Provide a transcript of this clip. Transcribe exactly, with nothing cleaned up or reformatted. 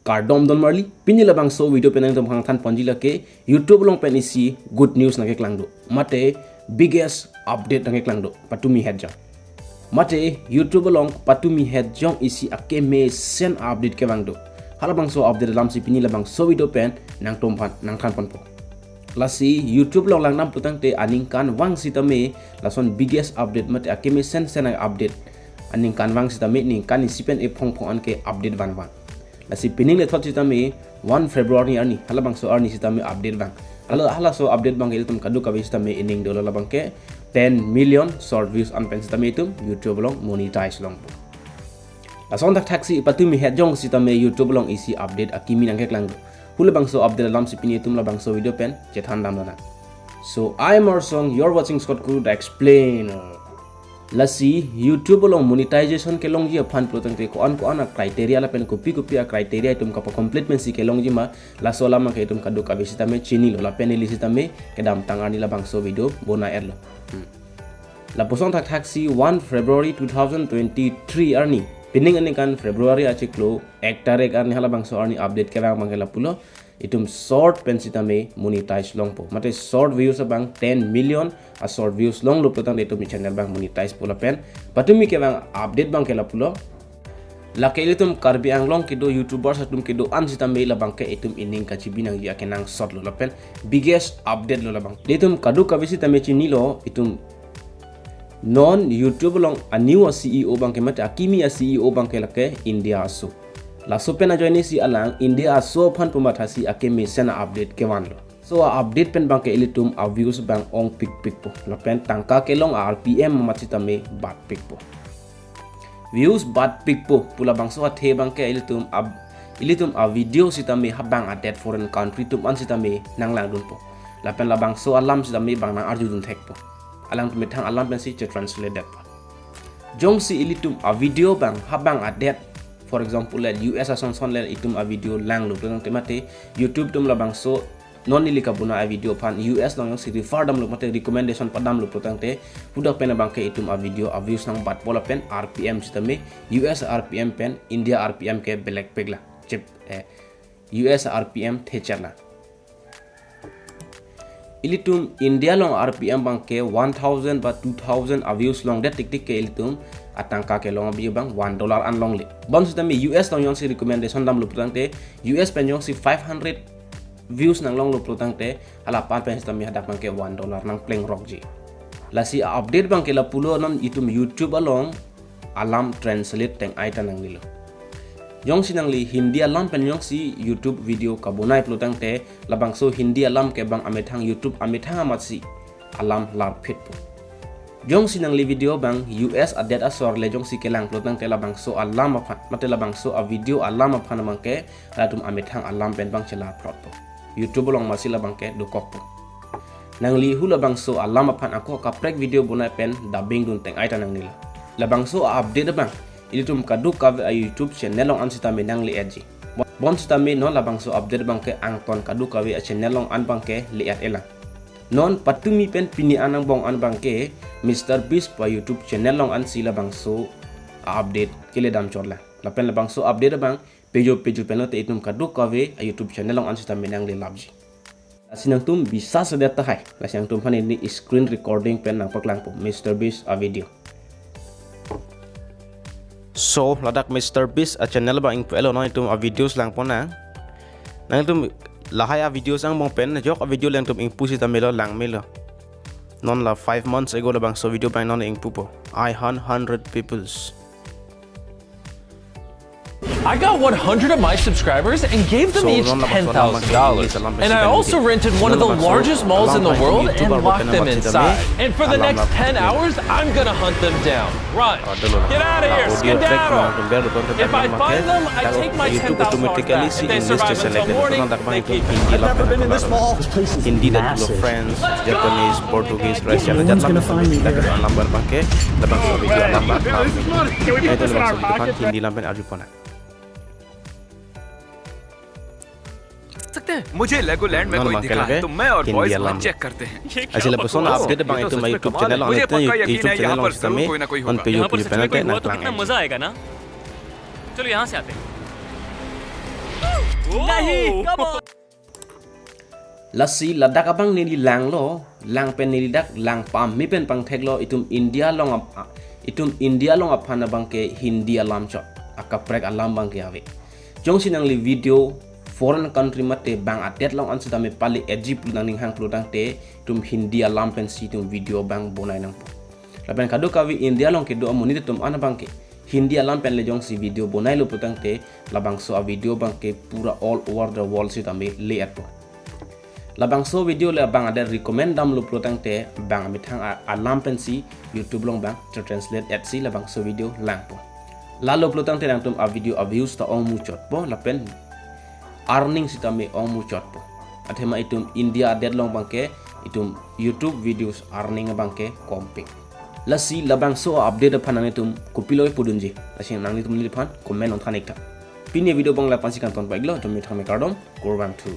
Kardom don marli, pini labangso video pen nangtum aphan than ponji lake YouTube along pen isi good news nangkeklang do. Mate biggest update nangkeklang do. Patumi het jong. Mate YouTube along patumi het jong isi akemesen update kevang do. Halabangso update alam si pini labangso video pen nangtum aphan nangthan ponpo. Lasi YouTube along langdam putangte aningkanvang sitame lason biggest update mate akemesen sen update. Aningkanvang sitame ningkan isi pen ephong phong an ke update vanvang. Lasi pining lethot sitame one February arni, halabangso arni sitame update vang. Hala, halaso update abang ke ilitum kadokave sitame ining dolo, labang ke ten million short views an pen sitame itum YouTube along monetize longpo. Lason thakthak si patumi het jong sitame YouTube along isi update akimi nangkeklang do. Halabangso update alam si pini itum labangso video pen chethan dam lonang. So, I'm Arsong, you're watching Scott Kuru the Explainer. Lasi YouTube along monetization kelongji aphan pulotangte ko-an ko-an a criteria lapen kopi kopi a criteria itum kapa complete pensi kelongji ma, laso alam ke itum kadokave sitame chinilo, lapen ili sitame kedamtang arni labangso video bonai-etlo. Hmm. Lapuson thakthak si one February two thousand twenty-three arni, pining aningkan February achiklo ek tarik arni halabangso arni update kevang abang ke lapulo, itum short pen sitame monetize longpo. Mate short views abang ten million a short views longlo putangte itum channel abang monetize po lapen patumi kevang update abang ke lapulo. Lake ilitum Karbi Anglong kedo YouTubers atum kedo-an sitame labang ke itum ining kachibi nangji akenangsot lo lapen biggest update lo labang. Ilitum kadokave sitame chinilo, itum non YouTube along a new a C E O abang ke mate akimi a C E O abang ke lake India aso. Laso pen ajoine si alang India aso aphan pumathasi akemesen a update kevanlo. So a update pen abang ke ilitum a views abang ongpikpikpo. Lapen tangka kelong a R P M amat sitame batpikpo. Views batpikpo pu labangso athe abang ke ilitum a, ilitum a video sitame habang adet foreign country atum an sitame nanglangdunpo. Lapen labangso alam sitame bang nang-arjudun thekpo. Alangtum methang alam pensi chetranslate detpo. Jongsi ilitum a video abang habang adet, for example le U S ason son le itum a video langlo putangte mate YouTube atum labangso non ili kabonai a video aphan U S along jongsi refer damlo mate recommendation padamlo putangte, hadak pen abang ke itum a video a views nangbatpo lapen R P M sitame U S R P M pen India R P M ke belek pekla. Chip, eh, U S R P M thecharla. Ilitum India along R P M abang ke one thousand ba two thousand a views longdet tiktik ke ilitum atangka kelong abi abang one dollar an longle. Bonsitame U S along jongsi recommendation damlo putangte, U S pen jongsi five hundred views nanglonglo putangte, hala aphan pen sitame hadak abang ke one dollar nangplengrokji. Lasi a update abang ke lapulo, non itum YouTube along alam translate teng-ai ta nangnelo. Jongsi nangli Hindi alam pen jongsi YouTube video kabonai pulotangte, labangso Hindi alam ke bang amethang YouTube amethang amatsi alam larphitpo. Jongsi nangli video bang U S adet asor le jongsi kelang pulotangte, labangso alam aphan mate labangso a video alam aphan abang ke latum amethang alam pen bang chelarphrotpo. YouTube along amatsi labang ke dokokpo. Nangli halabangso alam aphan ako kaprek video bonai pen dubbing dun teng-ai ta nangnelo. Labangso a update abang ilitum kadokave a YouTube channel along an sitame nangle-etji. Bonsitame non labangso update abang ke angton kadokave a channel along an abang ke le-et-elang. Non patumi pen pini an angbong an abang ke Mister Beast pu a YouTube channel along ansi labangso a update keledam chotlang. Lapen labangso update abang pejo pejo pen lote itum kadokave a YouTube channel along an sitame nanglelapji. Lasi nangtum bisa sedet tahai. Lasi nangtum aphan ili screen recording pen nangpaklangpo Mister Beast a video. So, ladak Mister Beast a channel abang ingpu-etlo, non itum a videos langpon nang. Nangtum lahai a videos angbong pen ajok a video le nangtum ingpu sitame lo, langmelo. Non la five months ago labangso video abang non ingpupo. I hunt hundred peoples. I got one hundred of my subscribers and gave them each ten thousand dollars. And I also rented one of the largest malls in the world and locked them inside. And for the next ten hours, I'm gonna hunt them down. Run. Get out of here. Skedaddle. If I find them, I take my ten thousand dollars back. If they survive until morning, they keep it. I've never been in this mall. This place is massive. Hindi dan juga French, Japanese, Portuguese, Russia, no one's gonna find me here. Alam abang ke, labangso video alam abang. Can we put this in our pocket? Hindi alam pen arjupon nang. सकते हैं। मुझे लेगोलैंड में कोई दिखा है, तो मैं और बॉयज वहाँ चेक करते हैं। Actually, lapuson update abang itum YouTube channel along, YouTube channel along sitame, on pe YouTube channel along sitame nangklang. कितना मजा आएगा ना? चलो, यहाँ से आते हैं। Nahi, come on. Lasi ladak abang neli langlo, lang pen neli dak lang pame pen pangtheklo itum India along ap-, itum India along aphan abangke Hindi alam chot, akaprek alam abangke ave. Jongsi nangli video foreign country mate bang adet along an sitame pale ejip nangning hang pulo tangte itum Hindi alam pensi itum video abang bonai nangpo. Lapen kadokave India along kedo amonit atum an abangke Hindi alam pen le jongsi video bonailo pulo tangte labangso a-video abangke pura all over the world sitame le-etpo. Labangso video le abang adet recommend damlo pulo tangte bang amethang a-, alam pensi YouTube along bang translate-etsi labangso video langpo. Lalo pulo tangte nangtum a-video a-views ta ong muchotpo lapen earning sitame ong muchotpo. Athema itum India adet along abangke itum YouTube videos earning abangke kompik. Lasi labangso update aphan nanglitum kopilo pudunji, lasi nanglitum neliphan comment on than-ik tha. Pini video abang la-an pensi kangton pajirlo, itum methang me kardom, kurvangthu.